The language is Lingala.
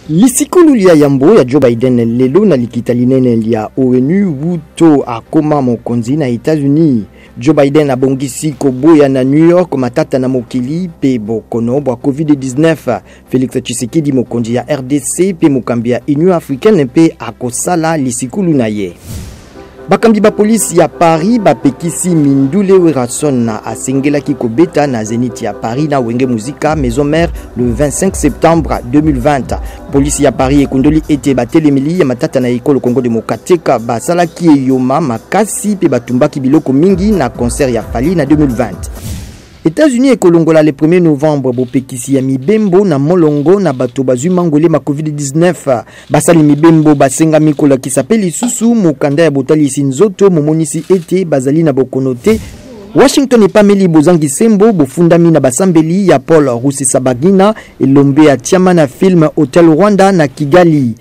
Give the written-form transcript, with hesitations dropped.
Lisikulu lya yambo ya Joe Biden lelo na likita linene lya ONU wuto akoma mokonzi na Etats-Unis. Joe Biden abongisi koboya na New York matata na mokili mpe bokono bwa COVID-19. Felix Tshisekedi mokonzi ya RDC mpe mokambi ya Union africaine mpe akosala lisikulu na ye. Bakambi ba polisi ya Paris bapekisi mindule Werrason asengelaki kobeta na Zenith ya Paris na Wenge Musica Maison Mère le 25 septembre 2020. Polisi ya Paris ekundoli ete batelemeli ya matata na ekolo Congo Democratique basalaki eyoma makasi mpe batumbaki biloko mingi na concert ya Fally na 2020. Etats-Unis ekolongola le 1er novembre bopekisi ya mibembo na molongo na bato bazwi mangwele ma COVID-19. Basali mibembo basengami kolakisa mpe lisusu mokanda ya botalisi nzoto momonisi ete bazali na bokono te. Washington epameli bozangi sembo bofundami na basambeli ya Paul Rusesabagina, elombe atiama na film Hotel Rwanda na Kigali.